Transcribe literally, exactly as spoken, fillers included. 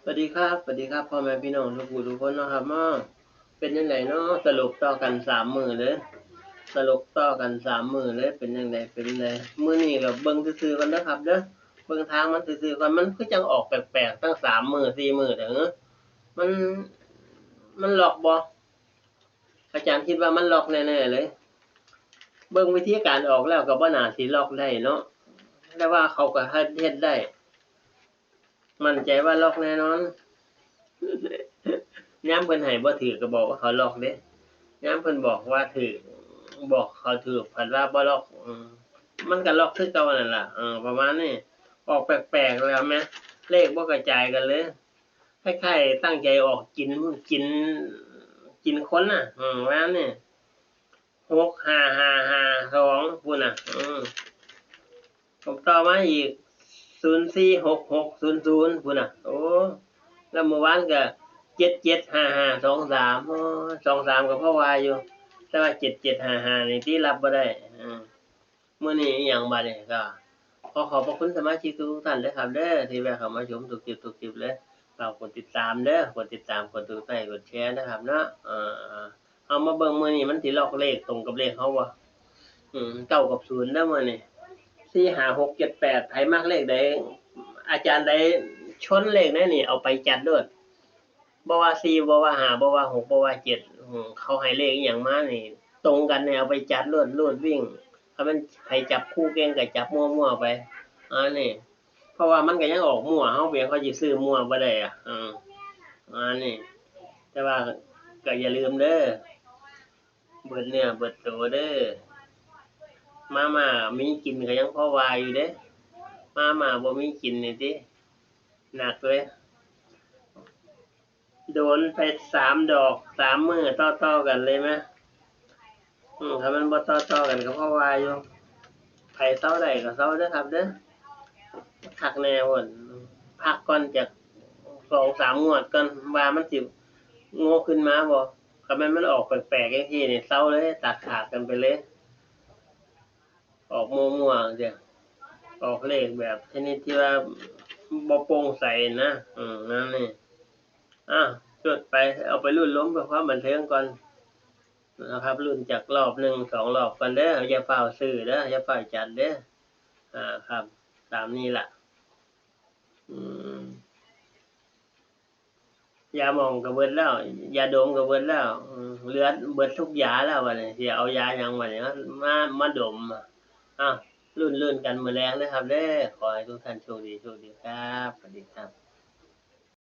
วัสดีครับ สวัสดีครับ พ่อแม่พี่น้องทุกผู้ทุกคนเนาะครับเนาะ เป็นจั่งใดเนาะ สลบต่อกันสามมื้อเลย สลบต่อกันสามมื้อเลย เป็นจั่งใด เป็นจั่งใด มื้อนี้ก็เบิ่งซื่อๆก่อนเด้อครับเด้อ เบิ่งทางมันซื่อๆก่อน มันคือจั่งออกแปลกๆ ตั้งสามมื้อสี่มื้อเด้อ มัน มันล็อกบ่ อาจารย์คิดว่ามันล็อกแน่ๆเลย เบิ่งวิธีการออกแล้วก็บ่น่าสิล็อกได้เนาะ แต่ว่าเขาก็เฮ็ดได้ มั่นใจว่าล็อกแน่นอน ยามเพิ่นให้บ่ถืกก็บอกว่าเขาล็อกเด้ ยามเพิ่นบอกว่าถืก บอกเขาถืก ผัดว่าบ่ล็อก อืม มันก็ล็อกคือเก่านั่นล่ะ เออ ประมาณนี้ ออกแปลกๆแล้วแหม เลขบ่กระจายกันเลย คล้ายๆตั้งใจออกกิน กิน กินคนน่ะ อืม ว่านี่ หกห้าห้าห้าสอง พู้นน่ะ อืม ผมต่อมาอีก ศูนย์สี่หกหกศูนย์ศูนย์ พู้นน่ะ โอ้ แล้วเมื่อวานก็ เจ็ดเจ็ดห้าห้าสองสาม โอ้ สองสามก็พอว่าอยู่ แต่ว่า เจ็ดเจ็ดห้าห้านี่ติรับบ่ได้ อืม มื้อนี้อิหยังบัดนี้ ก็ขอขอบพระคุณสมาชิกทุกๆท่านเด้อครับเด้อ ที่แวะเข้ามาชมทุกคลิปทุกคลิปเลย ฝากกดติดตามเด้อ กดติดตาม กดถูกใจ กดแชร์นะครับเนาะ เอ่อ เฮามาเบิ่งมื้อนี้มันสิล็อกเลขตรงกับเลขเฮาบ่ อืม เก้ากับศูนย์เด้อมื้อนี้ สี่ ห้า หก เจ็ด แปด ไผมักเลขใด อาจารย์ใดชนเลขใดนี่เอาไปจัดโลด บ่ว่าสี่ บ่ว่าห้า บ่ว่าหก บ่ว่าเจ็ด อืม เขาให้เลขอิหยังมานี่ ตรงกันนี่เอาไปจัดโลด รูดวิ่ง คันมันไผจับคู่เก่งก็จับมั่วๆไป อันนี้ เพราะว่ามันก็ยังออกมั่ว เฮาเพียงเขาสิซื้อมั่วบ่ได้อะ อืม อันนี้ แต่ว่าก็อย่าลืมเด้อ เบิดเนื้อเบิดตัวเด้อ มาม่ามีกินก็ยังพอว่าอยู่เด้ มาม่าบ่มีกินนี่ติ หนักเลย โดนไปสามดอก สามมื้อต่อๆกันเลยแหม อืม ถ้ามันบ่ต่อๆกันก็พอว่าอยู่ ไผเซาได้ก็เซาเด้อครับเด้อ คักแน่โพด พักก่อนจักสองสามงวดก่อน ว่ามันสิโงขึ้นมาบ่ คันแม่นมันออกแปลกๆจั่งซี้นี่ เซาเลย ตัดขาดกันไปเลย ออกมั่วๆจั่งซี้ ออกเลขแบบชนิดที่ว่าบ่โปร่งใสนะ อืม นั่นนี่ อ่ะ จดไป เอาไปลุ้นลมเพื่อความบันเทิงก่อนนะครับ ลุ้นจักรอบหนึ่งสองรอบก่อนเด้อ อย่าฟ้าวซื้อเด้อ อย่าฟ้าวจัดเด้อ อ่า ครับ ตามนี้ล่ะ อืม ยาหม่องก็เบิดแล้ว ยาดมก็เบิดแล้ว อืม เหลือเบิดทุกยาแล้วบัดนี้ สิเอายาหยังบัดนี้ มา มา มาดมอะ อ้าว ลุ้นๆกันมื้อแลงนะครับเด้อ ขอให้ทุกท่านโชคดี โชคดีครับ สวัสดีครับ